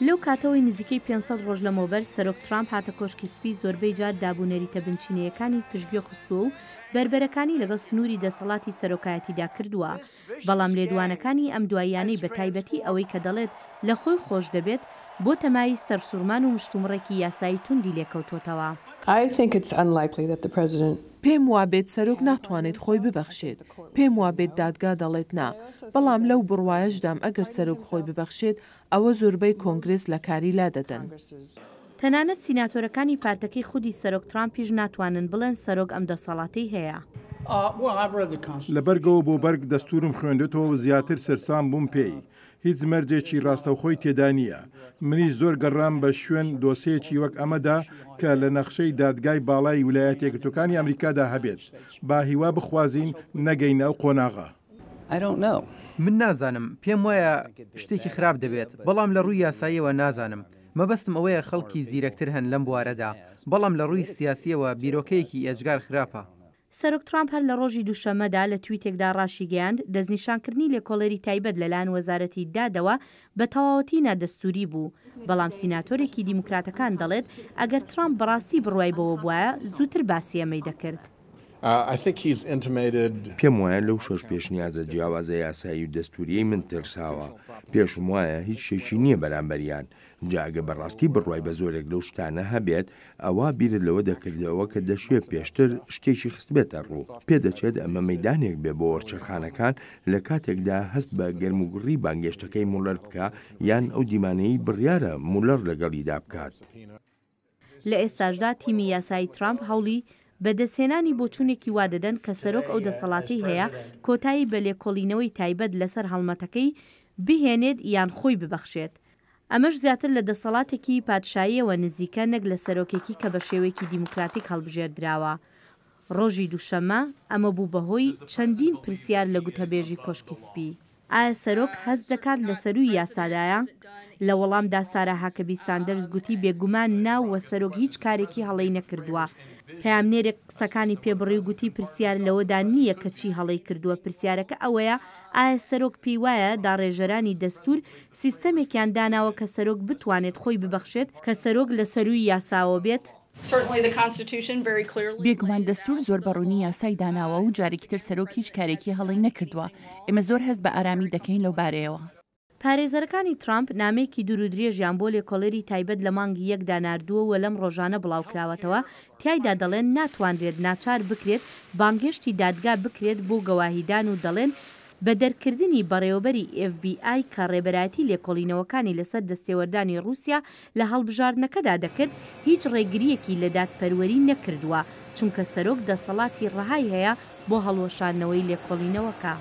لەو کاتەوەی نزیکەی 500 ڕۆژ لەمەوبەر سەرۆک ترامپ هاتە کۆشکی سپی زۆربەی جار دابونەریتە بنچینەیەکانی پشتگوێ خستووە و بەربەرەکانی لەگەڵ سنووری دەسەڵاتی سەرۆکایەتیدا کردووە، بەڵام لێدوانەکانی ئەم دواییانەی بەتایبەتی ئەوەی کە دەڵێت لە خۆی خۆش دەبێت، بۆتە مایەی سەرسوڕمان و مشتومڕێکی یاسایی توندی لێکەوتۆتەوە. پێم وابێت سەرۆک ناتوانێت خۆی ببەخشێت، پێم وابێت دادگا دەڵێت نا، بەڵام لەو بڕوایەشدام ئەگەر سەرۆک خۆی ببەخشێت، ئەوە زۆربەی کۆنگرێس لە کاری لادەدەن. تەنانەت سیناتۆرەکانی پارتەکەی خودی سەرۆک ترامپیش ناتوانن بڵێن سەرۆک ئەم دەسەڵاتەی هەیە. لە بەرگەوە بۆ بەرگ دەستوورم خوێندۆتەوە و زیاتر سەرسام بووم پێی. هیچ مەرجێکی ڕاستەوخۆی تێدا نییە. منیش زۆر گەڕام بە شوێن دۆسێیەکی وەک ئەمەدا کە لە نەخشەی دادگای باڵای ویلایەتە یەکگرتووەکانی ئەمریکادا هەبێت. با هیوا بخوازین نەگەینە ئەو قۆناغە. من نازانم، پێم وایە شتێکی خراپ دەبێت، بەڵام لە ڕووی یاساییەوە نازانم. مەبەستم ئەوەیە خەڵکی زیرەکتر هەن لەم بوارەدا، بەڵام لە ڕووی سیاسییەوە بیرۆکەیەکی ئێجگار خراپە. سەرۆک ترامپ هەر لە ڕۆژی دووشەممەدا لە تویتێکدا ڕاشیگەیاند، دەستنیشانکردنی لێکۆڵەری تایبەت لەلایەن وەزارەتی دادەوە بە تەواوەتی نادەستووری بوو، بەڵام سیناتۆرێکی دیموکراتەکان دەڵێت ئەگەر ترامپ بەڕاستی بڕوای بەوە بوایە زووتر باسی ئەمەی دەکرد. پێم وایە لەو شەش پێشنیازە جیاوازە یاسایی و دەستوورییەی من ترساوە، پێشم وایە هیچ شتێکی نییە بەرامبەریان. جا ئەگەر بە ڕاستی بڕوای بە زۆرێک لەو شتانە هەبێت، ئەوا بیرت لەوە دەکردەوە کە دەشێ پێشتر شتێکی خستبێتە ڕوو. پێدەچێت ئەمە مەیدانێک بێ بۆ وەرچەرخانەکان لە کاتێکدا هەست بە گەرموگوڕی بانگێشتەکەی مولەر بکا یان ئەو دیمانەیەی بڕیارە مولەر لەگەڵیدا بکات. لە ئێستاشدا تیمی یاسایی ترامپ هەوڵی بەدەستهێنانی بۆچوونێکی وا دەدەن کە سەرۆک ئەو دەسەڵاتەی هەیە کۆتایی بە لێکۆڵینەوەی تایبەت لەسەر هەڵمەتەکەی بهێنێت یان خۆی ببەخشێت. ئەمەش زیاتر لە دەسەڵاتێکی پادشاییەوە نزیکە نەک لە سەرۆکێکی کە بە شێوەیەکی دیموکراتیک هەڵبژێردراوە. ڕۆژی دووشەممە ئەمە بوو بە هۆی چەندین پرسیار لە گوتەبێژی کۆشکی سپی. ئایا سەرۆک هەست دەکات لە سەرووی یاسادایە؟ لە وەڵامدا سارا هاکەبی ساندەرز گوتی بێگومان نا و سەرۆک هیچ کارێکی هەڵەی نەکردووە. پەیامنێرێک قسەکانی پێبڕی و گوتی پرسیار لەوەدا نییە کە چی هەڵەی کردووە، پرسیارەکە ئەوەیە ئایا سەرۆک پێیوایە داڕێژەرانی دەستوور سیستەمێکیان داناوە کە سەرۆک بتوانێت خۆی ببەخشێت کە سەرۆک لە سەرووی یاساوە بێت؟ بێگومان دەستوور زۆر بە ڕوونی یاسای داناوە و جارێکی تر سەرۆک هیچ کارێکی هەڵەی نەکردووە، ئێمە زۆر هەست بە ئارامی دەکەین لەو بارەیەوە. پارێزەرەکانی ترامپ نامەیەکی دوورودرێژیان بۆ لێکۆڵەری تایبەت لە مانگی یەکدا ناردووە و لەم ڕۆژانە بڵاوکراوەتەوە، تیایدا دەڵێن ناتوانرێت ناچار بکرێت بانگهێشتی دادگا بکرێت بۆ گەواهیدان و دەڵێن بە دەرکردنی بەڕێوەبەری ئێف بی ئای کە ڕێبەرایەتی لێکۆڵینەوەکانی لەسەر دەستێوەردانی ڕووسیا لە هەڵبژاردنەکەدا دەکرد، هیچ ڕێگرییەکی لە دادپەروەری نەکردووە، چونکە سەرۆک دەسەڵاتی ڕەهای هەیە بۆ هەڵوەشاندنەوەی لێکۆڵینەوەکە.